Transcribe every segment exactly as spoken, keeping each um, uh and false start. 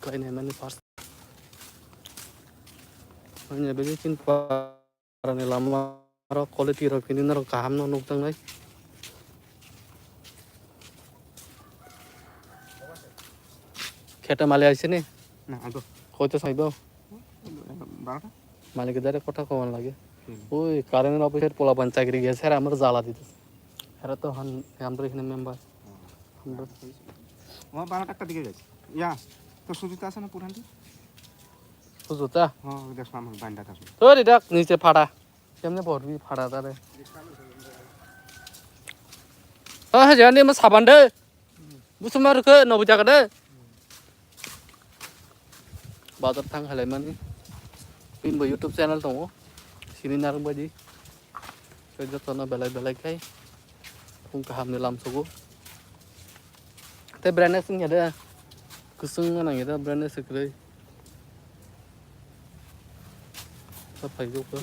Khlainai mani first. Manya bini chin parani lama rok quality rok hini norok kaham no nukjaknai. Kheta mali aise ni? Na, ago. Koito saibo? Barota. Malik dare kotha kowan lage. Hmm. Oi, current officer pola ban chakri gese, amar jala dito. Era to han, hamre hine member. Hmm. Hamre. Wah, barota ka dige guys. Ya, to Sujita asa na puran di? Sujita? Oh, das mama banda ta. To ri dak niche phada. Kemne bor bi phada ta re. Ah, jani ma saban de. Busuma rwkhe nobo jaga de. Bazar thang halai mani. Bini bo YouTube channel tongo. Sini narwk baidi. Tei jotono belai belai khai. Phung kaham ni lam sugo. Tei brightness wngya de. Kwchwng nang ya de brightness kwrwi. Sa phai jokho.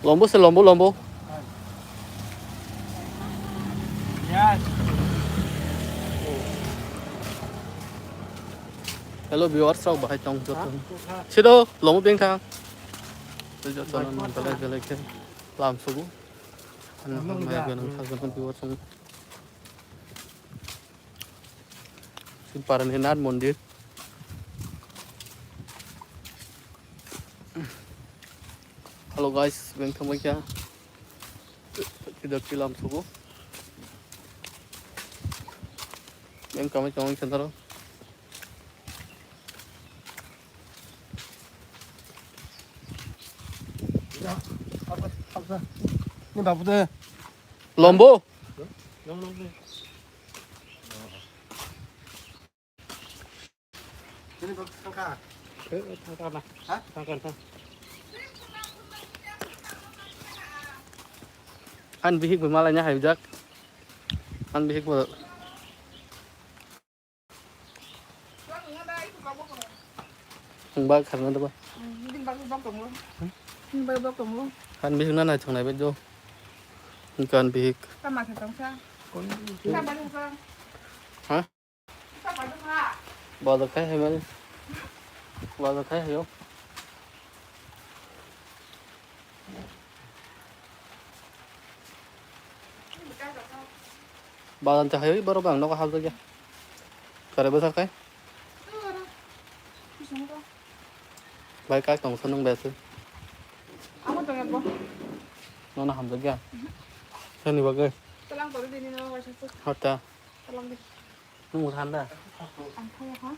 Lombo se lombo, lombo. Hello viewers, rok bahai tong joto. Sido lombo bengthang. Joto no belai belai khe lam sugo. Ano maya ganang sa ganang viewers song. Parani Nath mondir. Hello guys, beng thangbai kha. Tidak kilam sugo. Beng kamai kamai sendaro. Ni babu de. Lombo. Han bihik bo malai nya haijak. Han bihik bo. Ang bag kharna daba. Han bihik na nai thongnai bai jo. Han bihik. Ha? Bazar khai hai mani. Bazar khai hayo. Bazar cha hayo, borok ang nogo habjakya. Kare bwsa khai? Bai kai tong sa nung bai se. Nono hamjakya. Sani bagwi. Hota. Nwng bo thanda. Ang thaya ha.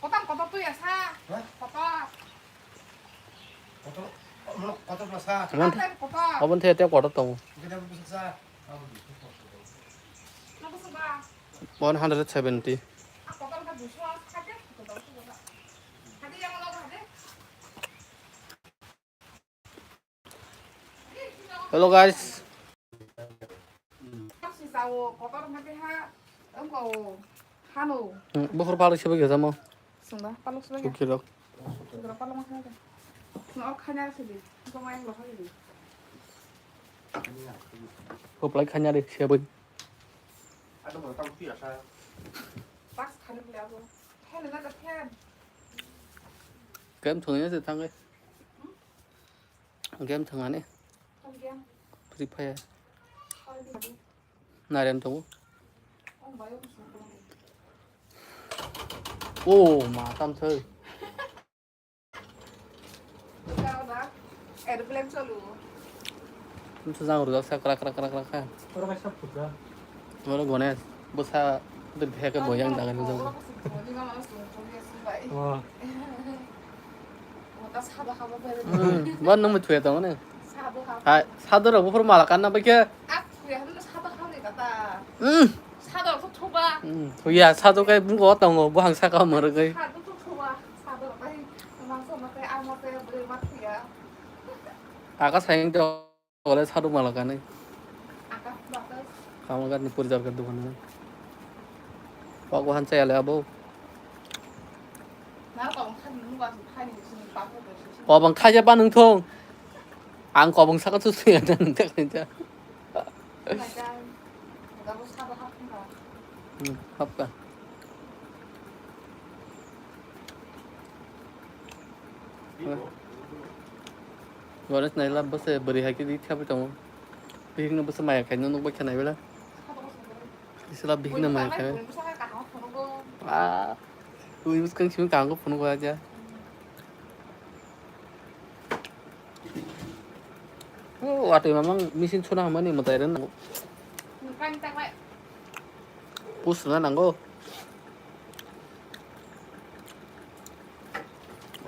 Kotor, kotor twi asa. Ha? Kotor. Kotor, kotor masa. Kotor, kotor. Abon thaya tei kotor tongo. Kita bisa sa. Nang bisa ba? One hundred seventy. Ah, kotor ka duso asa ka de, kotor ka ba. Hadi yang lo hadi. Hello guys. Bukhur phalok sibuk ya jamo. Sungba phalok sibuk ya. Sukirok. Sukirok phalok ma khana. Sungba khana sidi. Sungba yang lo khana. Koplai khanya de sebui. Pas khana beli abo. Khana na da khana. Kem thungnya se thangai. Game thangani. Game. Free Fire. Naren tongo. Oh, ma tam thai. Aeroplane cholu. Tum sa jang rujak sa krak krak krak krak kha. Oro kaisa phuja. Oro Ganesh, bwsa de bheke boyang dagai rujak. Oro kaisa phuja, mama sung phuja si bai. Oh. Wata sado habo bere. Hmm, wan nang muthuya tong ne. Sado habo. Hai, sado rok buphur mala kanna bai khe. Ak thuya hanu sado habo ni kata. Hmm. Sado rok thuba. Hmm, thuya sado kai bungo tongo, buhang saka moro kai. Sado thuba, sado rok kai. Mangso ma kai, ama kai, bere ma thuya. Aka sayang to. Ole sadu mala kanai. Kama gani purjar ka dukan ni. Wa ko han chaya le abo. Wa bang khaja ba nung thong. Ang kobong saka su suya dan tak ni ta. Hmm, hapka. Gones naila bose beri haki di thabi tongo. Bihik no bose maya khaino nuk bai khanai bela. Isla bihik no maya khaino. Ah, ui bus kang simi kang ko phone ko aja. Oh, watwi mamang machine suna hamani mwtai ren nango. Pusuna nango.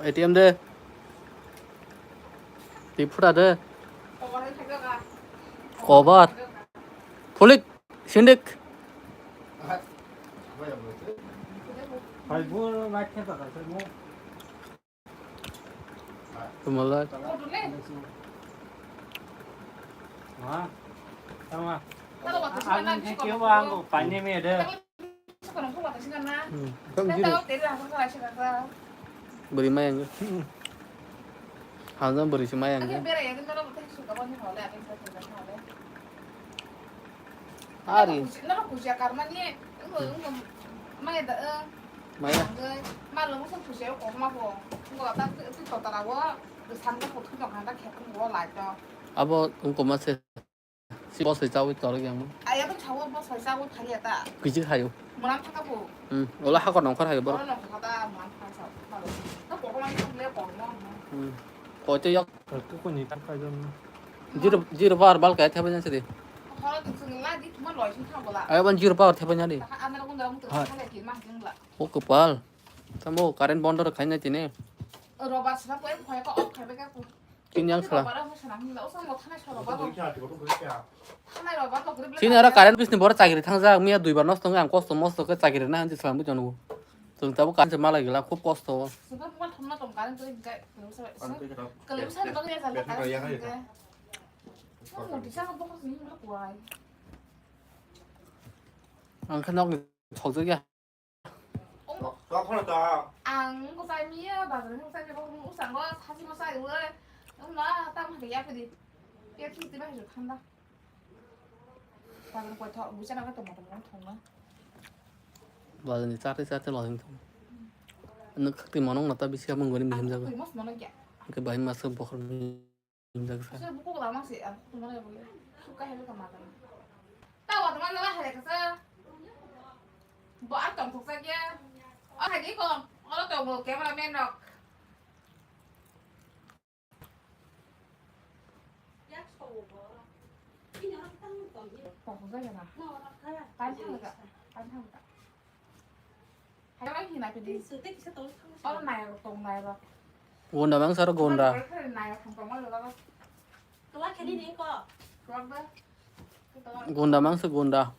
A T M de. Tipura de. Kobar. Pulik. Sindik. Hai, bu, mai khe ta, ta, ta, bu. Tumalai. Ha? Tama. Ang khe kebo ang ko pani me de. Hmm. Tam jiro. Beri mayang. Hanjam beri si mayang. Ari. Maya. Abo wngkoma se. Si bosai chawi torok yang. Kiji hayo. Hmm. Ola hakor nongkhor hayo bor. Hmm. Koito yok. Kukuni kan kajon. Jiro, jiro bar bal kaya theba jang sidi. Ayo ban jiro bar theba jang di. O kopal. Tamo current bondo rok khaina tini. Robar sra ko em khoya ko off khaibe ka ku. Tini yang sra. Robar sra nang la, o samo thanai sra robar. Thanai robar ko group. Tini ara current bisni bor chakri thangjak, miya duibar nosto wngkha, ang kosto mosto khe chakri na hanti slam bujano. Chwng tabuk current se malai gila, khub kosto. Sibor mobile thomna tong current kre hingkai. Kele bisa ni bagwi ya jalo current hingkai. Mo disa ko bokor sini lo kuai. Ang khe nok ni thokjak ya. Ang ko sai miya bazar ni sai ko usango sasi mo sai ue. Ang ma tam ha ya pedi. Ya ki ti ba jo thanda. Bazar ko tho bucha na ka to mo to thong na. Bazar ni chate chate lo hing thong. Nuk khati monong na ta bisi amung goni mihim jago. Mo monong kya. Ke bai mas bokhor. Sir, buku lama sih, aku kemana ya, Bu? Suka hello sama kan? Tahu teman lah, hari kesel. Bu, aku tong tuksak ya. Oh, hari kok, kalau tong bu, cameraman nok. Tong tuksak ya, nah. Kan tang tak, kan tang tak. Gunda mangsa ro gunda. Gunda mangsa gunda.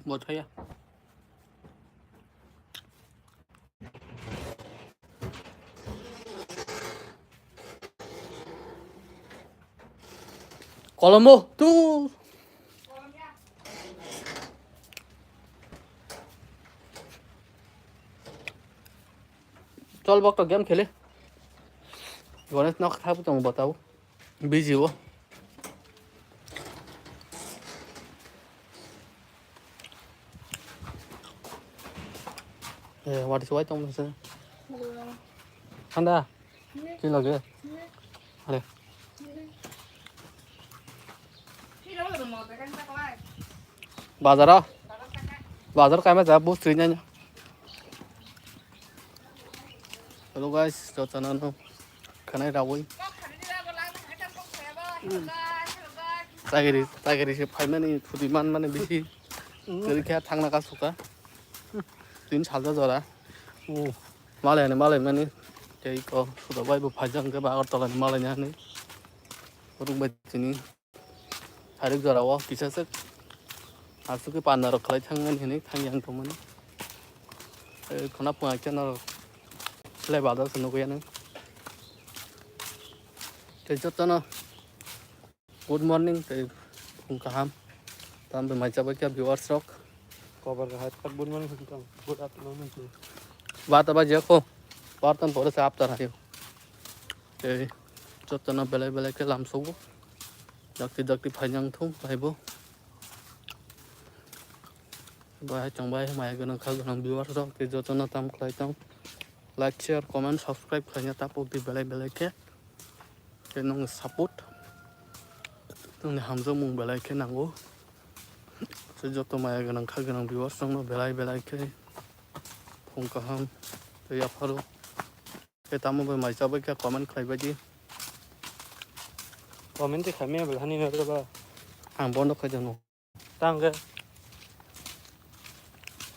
Bo thaya. Kolombo tu. Chol bok to game khele. Ganesh nok thap tong batao. Busy o. Eh, what is white tong sa? Thanda. Chini lage. Are. Bazar o. Bazar kaima ja bus twi nanya. Hello guys, jotono no khanai rawi. Chagiri, chagiri se phaimani thudi manmani bisi. Kwrwi khe thangna ka suka. Tin salsa jora. O. Malai ani malai mani. Tei ko suda bai bo phaijak hwnkhe ba Agartala ni malai ni hani. Rung bai tini. Tarik jora o kisa se aswk khe panda rok khlai thangmani hinwi thang yang tongmani. Khwna pungya khe norok selai bazar se nukya nw. Tei jotono good morning, tei phung kaham. Tamo bai mai chabai kha viewers rok. Kobar kaham, good morning, good afternoon. Bata ba jeko, bartan pore se after hayo. Tei jotono belai belai khe lamsogo. Dakti dakti phainang thung, phaibo. Bahai tong bai maya gwnang kha gwnang viewers rok, tei jotono tam khlai tong. Like, share, comment, subscribe khlaina tapok di belai belai khe. Tei nwng support, nwngni hamjakmung belai khe nango. Tei joto maya gwnang kha gwnang viewers rokno belai belai khe phung kaham tei yapharo. Tei tamo bai mai chabai khe comment khlai bai di. Comment tei khamya belhani nokre ba. Ang bono khaijano. Tang khe.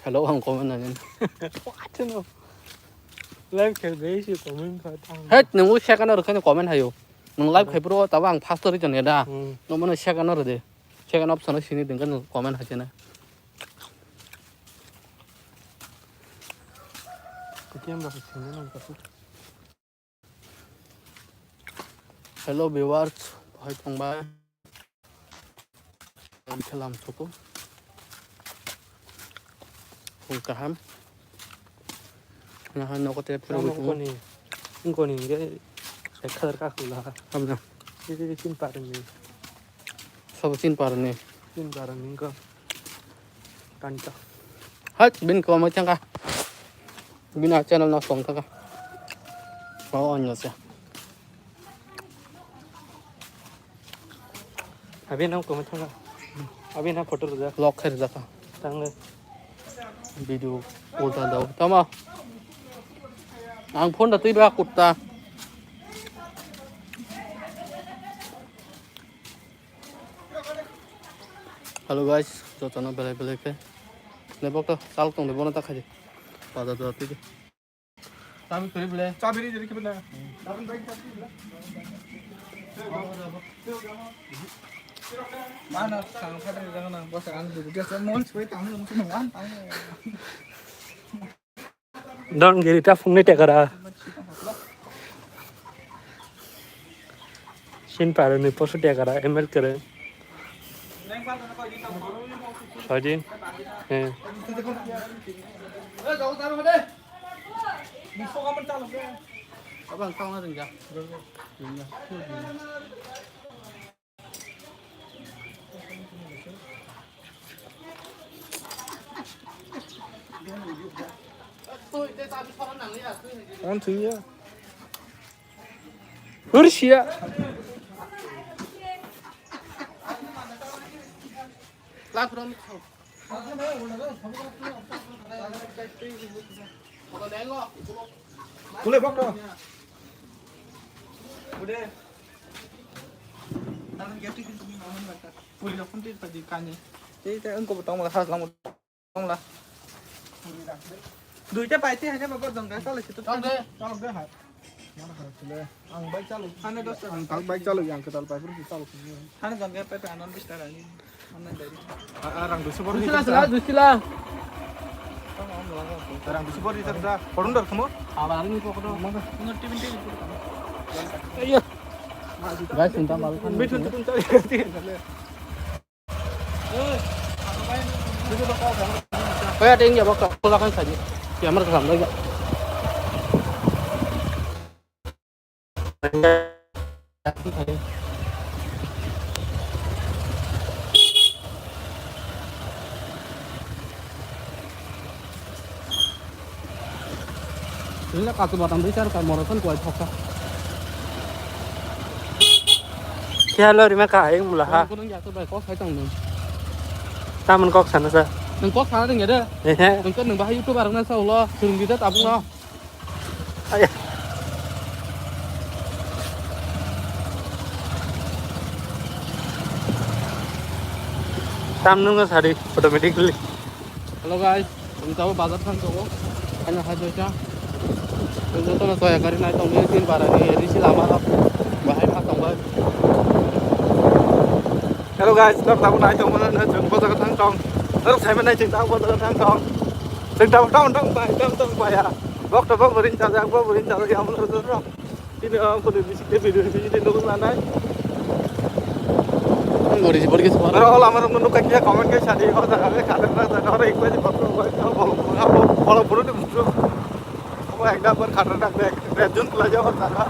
Hello, ang comment nani. What no? Live khel be si comment kha tang. Het, nwng o second oro kheno comment hayo. Nwng live khai pro tabo ang first ori jone da. Hmm. No mano second oro de. Second option o sini ding kan comment hachena. Ketiam ba sini nang kasu. Hello viewers, bahai tongbai. Ang khe lamsogo. Phung kaham. Nahai nogo tei phuru Tamo bui tongo. Ingkoni, ingkoni hingke ek hazar kakhwla. Hamya. Tei tei tei chin parni. Sabo chin parni. Chin parni ingko. Kanta. Hai, bini kwmai thangkha. Bini a channel no song thangkha. O, onyo se. Abi nang kwmai thangkha. Abi nang photo rwjak. Lock khai rwjak kha. Tang le. Video call ta daw. Tama. Ang phone da twi ba kutta. Hello guys, jotono belai belai khe. Lebok to chal tong de bono ta khaidi. Pada da twi. Tabi kuri bile. Tabi ri ri kibina. Mana sang khadir jangan bosa ang duduk ya semua supaya tamu langsung wan tamu. Don giri ta phungni tekara. Chin parni poso tekara M L kere. Sojin. Eh. Abang kau ngadeng ja. On thwiya. Hursia. Kule bok to. Ude. Ang gati kini kami mohon bata. Puli dokon ti padi kani. Tei ta engko botong la khas lang botong la. Duita paite hanya baba dong guys, ala situ. Tang de, tang de hai. Mana kharap sile? Ang bike chalu. Hane dos taka. Ang tal bike chalu, yang ketal pai pun chalu. Hane dong guys, pai pai anon bis tara ni. Anon dari. Ah, rang dusu bor. Dusila sila, dusila. Rang dusu bor di tak. Korun dor kamu? Abar ni pokok dong. Mana? Ngerti binti. Ayo. Guys, minta malu kan. Bitun tutun cari. Kaya ada yang jawab tak? Aku akan saja. Ya, mereka sampai enggak? Ini lah kaki batang besar kan, morosan kuat hokka. Kya lo rima ka ayung mula ha. Aku nang jatuh baik kok saya tanggung. Taman kok sana sa. Nang kok sana ding ya deh. Eh. Nang kan nang bahaya YouTube arang nasa Allah, sering kita tabung lah. Aya. Tam nung sari automatically. Hello guys, kami tahu bazar kan tuh. Hanya hajo cha. Itu tuh soya kari naik tong ini tin barang ini, ini si lama lah. Bahaya mah tong guys. Hello guys, tor tabuk nai tongmani na chwng bojago thang tong. Tor saimani chwng tabuk bojago thang tong. Chwng tabuk tong tong bai, tong tong bai ya. Bok to bok buring chajak, bok buring chajak, ya mun ro ro. Tini, ah, kudu bisi ke video, video tini nukung nanai. Bori, bori ke suara. Aro ola maro nukung kaki comment ke sadi, oh, jaga ke khatar na jaga, aro ikwa di bapro, bolo, bolo, bolo, bolo, bolo. Oh, ekdam bar khatar na, red zone pula jaga, oh, jaga.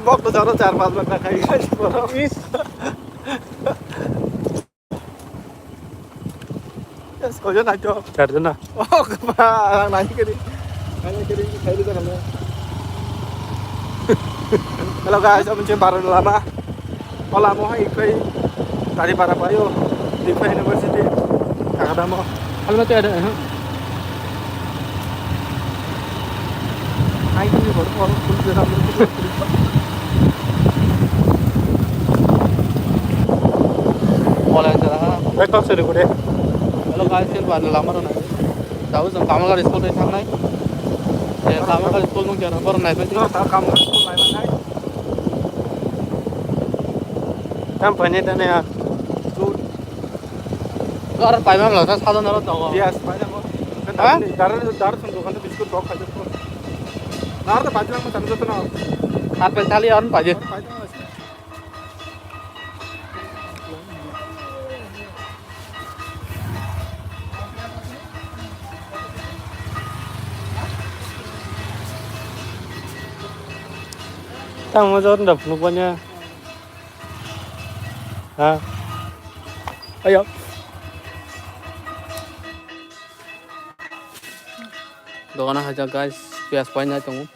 Bok to jaro char panch bar khai khai boro. Yes, koijon naito? Charjon na. Oh, kapa, ang nai kiri. Nai kiri, khai di jaga. Hello guys, aboni chini bara lama. O lama hai ikhai tari bara paio. Dipha University. Kakadamo. Helmet ada, ha? Hai kiri bor, bor, full jera. Ola jera. Ekdom seri gure. Hello guys, chini bara lama rona. Tabuk chwng Kamalghat school twi thangnai. Eh, Kamalghat school nung jana borok naipai twi. Tabuk Kamalghat school naipai nai. Tam paine tane ya. Aro paimang lo, sa sadan aro tongo. Yes, paimang lo. Ha? Dar, dar sung dokan to biscuit dok khai jokto. Nar to paimang mo tani joto na. Apple thali aron paje. Paimang lo. Tamo jor nda phunuk banya. Ha. Ayo. Dogana haja guys, piyas paina tongo.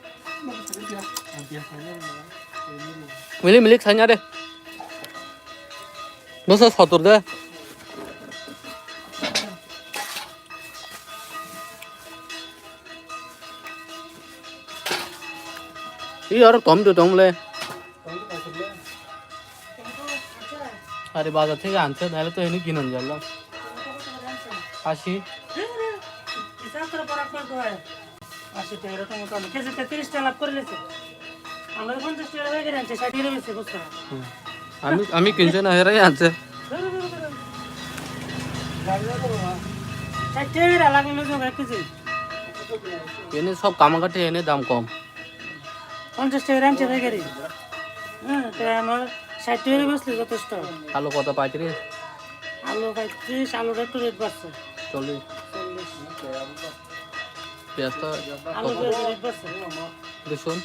Milik milik sanya de. Dosa sotor de. Iyaro tom de tom le. আরে বাজার থেকে আনছে, তাহলে তো এনে কিনে আনছে আল্লাহ। আশি। আশি টাকা এরকম কম। কেজিতে তিরিশ টাকা লাভ করে নিয়েছে। আমরা পঞ্চাশ টাকা বেচে আনছি, ষাট টাকা বেচে, বুঝছো? হুম। আমি, আমি কিনছি না, এরাই আনছে। ষাট টাকা লাগলে নেবো এক কেজি। এনে সব কামাকাটি এনে দাম কম। পঞ্চাশ টাকা আনছে পাইকারি। হ্যাঁ, তাই আমার ষাট টাকা বেচলে যথেষ্ট। আলু কত? পঁয়ত্রিশ? আলু পঁয়ত্রিশ, আলুর একটু রেট বাড়ছে। চল্লিশ। চল্লিশ। পেঁয়াজ তো আলু কত? পেঁয়াজ রেট বাড়ছে। রসুন?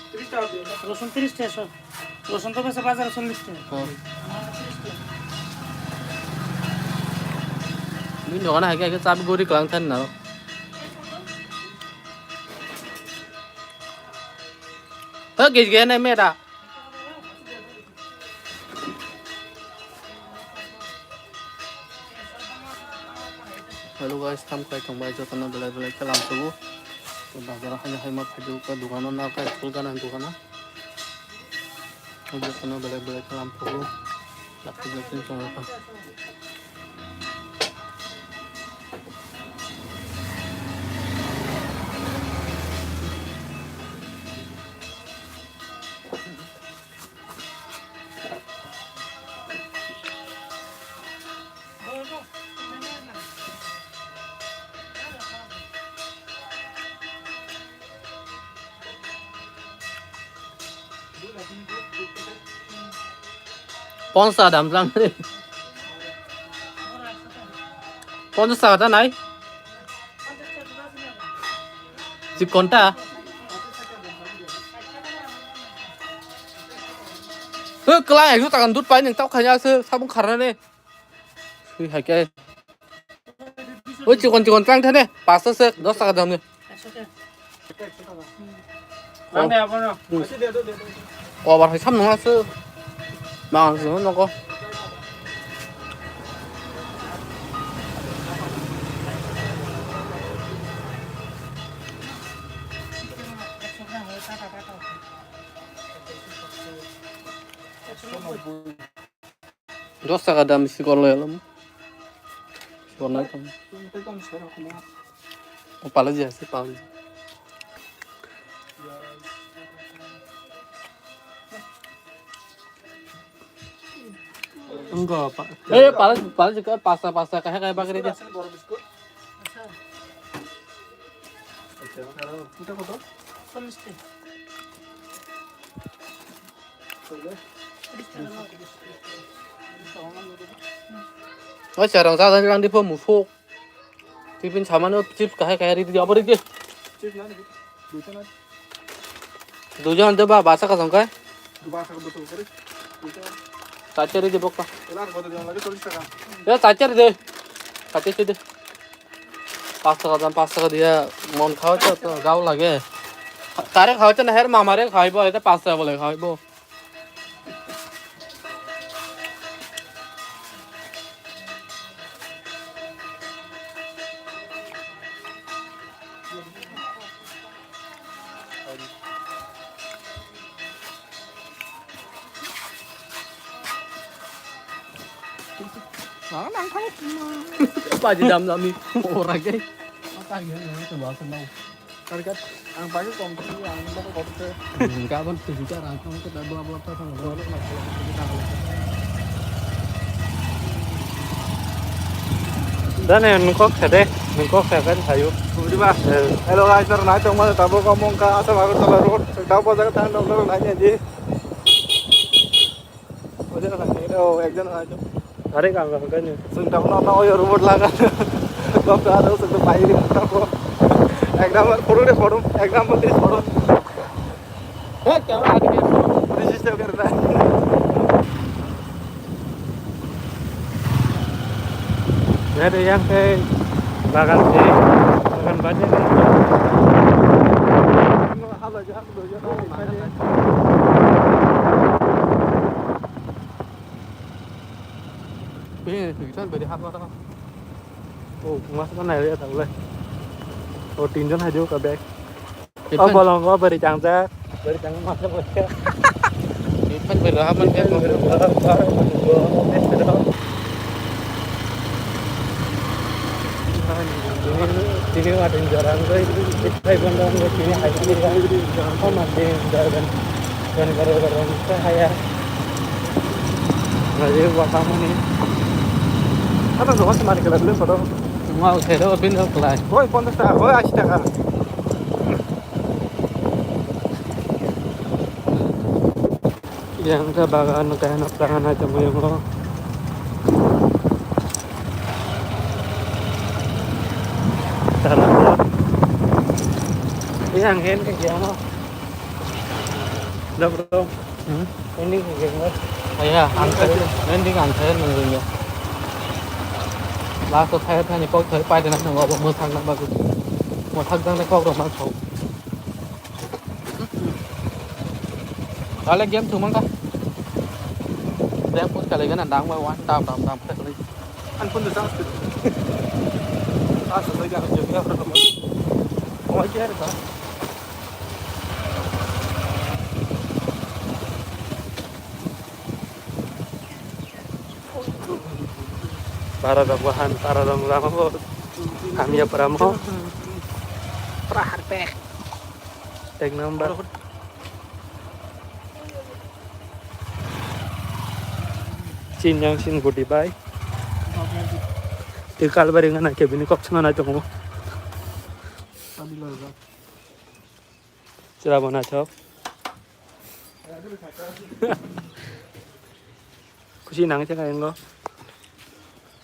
রসুন তিরিশ টাকা সব। রসুন তো বেচে বাজারে চল্লিশ টাকা। হ্যাঁ। আমার তিরিশ টাকা। Bini dogano hai khe, hai khe chabi guri kwlang thani naro. O gej gaya nai mera. Hello guys, tham khai thong bai jotono belai belai khe lam sugo. To bazar o haino hai ma phaidu ka dogano na ka school gana dogano. Jotono belai belai khe lam sugo. Lak jok jok chong ka. Ponsa dam jang. Ponsa ta nai. Chikonta. He, kla ekso taka dut pai nang tau khanya se sabung kharnani. Sui hai khe. Oi chikon chikon tang thane, pasto se dos taka dam ni. Ang de abono. Kobar hai sam nang se. Mang se nogo. Dos taka dam sikor loi alam. Sikor nai tong. O pala ji ase, pala ji. Enggak, Pak. Eh, pala, pala ji ka pasta, pasta, kahe kahe bagre dia. Boro biscuit. Acha, acha. Eta koto? চল্লিশ টাকা। Oi, sarang sa sa rang di po musuk. Tipin samano chips kahai kahai ridi apa ridi? Chips na ni, duita na. Dujon de ba basa ka songkai? Basa ka botol kare. Duita na. Sachari de bokka. Elar botol jong lagi chollish taka. Ya sachari de. Sachari de. Pas taka jam pas taka dia mon khao cha to gao lage. Tare khao cha na her mamare khaibo eta pas taka bole khaibo. Baji dam dami ora ke. Mata gyan na to bahasa nau. Target ang pakai kompi ang mau kopi. Kapan tujuh cara kamu kita dua belas tahun. Dane nungkok sede, nungkok sede sayu. Diba? Hello guys, nai tongma tabo komong ka asa baru tala road. Tabo jaga tan dong dong nai di. Ojo nai, oh, ekjon nai. Are ka ka ka ni. Sung tabo na oyo robot laga. Kok ka ado sung pai ri tabo. Ek number photo de photo, ek number de photo. Hey, camera aage. Register kar raha hai. Jadi yang ke bagan sih, bagan banyak kan. Bini tulisan beri hap kota. Oh, mas mana ya tak boleh. Oh, tinjon hajo ka bag. Oh, bolong oh beri changjak. Beri changjak mas boleh. Ipan beri hap man bag. Tini matin jarang koi, tini hai bandang koi, tini hai tini kan, oh matin jarang, dan baru baru saya, ngaji wakam ini, apa tuh masih mari kita dulu foto, mau saya tuh pindah kelai, koi ponchas taka, koi ashi taka. Yang ke bagan, kayak anak tangan aja muyung lo. Tara. Yang hen ke yang lo. Dah bro. Hmm? Ini ke yang lo. Iya, angkai. Ini angkai nunggunya. Last saya tanya kok saya pai dengan nunggu apa mau thang nak bagus. Mau thang nak kok rumah kau. Dale game thumang ka. Dia pun kali kan andang mai wan dam dam dam tak lagi. An pun dah sangsi. Sangsi lagi aku jadi apa nama? Oh iya ada. Para dok bahan, para dong lama bo. Hamya para mo. Pra harpe. Ek number. Chin yang chin gudi bai. Tikal bari ngana ke bini kok sengana tongo. Chwla bo naithok. Kusi nang theka ingo.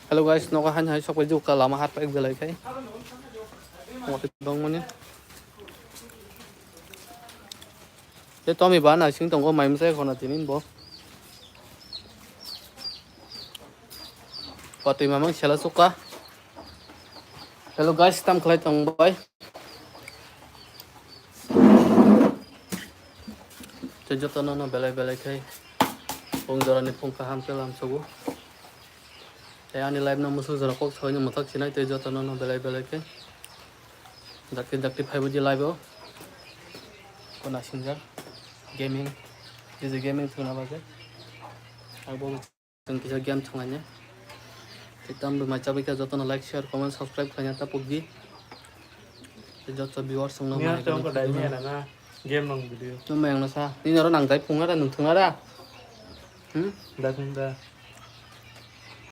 Hello guys, nogo hain hai sokpai jukka lama harpai belai khai. Motwi bangmani. Te Tommy ba naising tongo mai mwsai khona tinin bo. Patwi mamang sela sukha. Hello guys, tam khlai tong bai. Tei jotono no belai belai khai phung jorani phung kaham khe lamsogo. Tei ani live no musuk jora kok soino mwthak sinai tei jotono no belai belai khai. Dakti dakti phaibo di live o. Kona sinjak gaming, D J gaming thwngna bagwi. Ang bo Chwng kisa game thwnglainai. Tei tambo mai chabai kha jotono like, share, comment, subscribe khlaina ta pokdi. Tei joto viewers rokno Niya mai chong ko dai rwna miya nanga game nong video. Nung mai ang no sa. Nini oro nang jai phung ara nung thwng ara. Hmm? Da thwng da.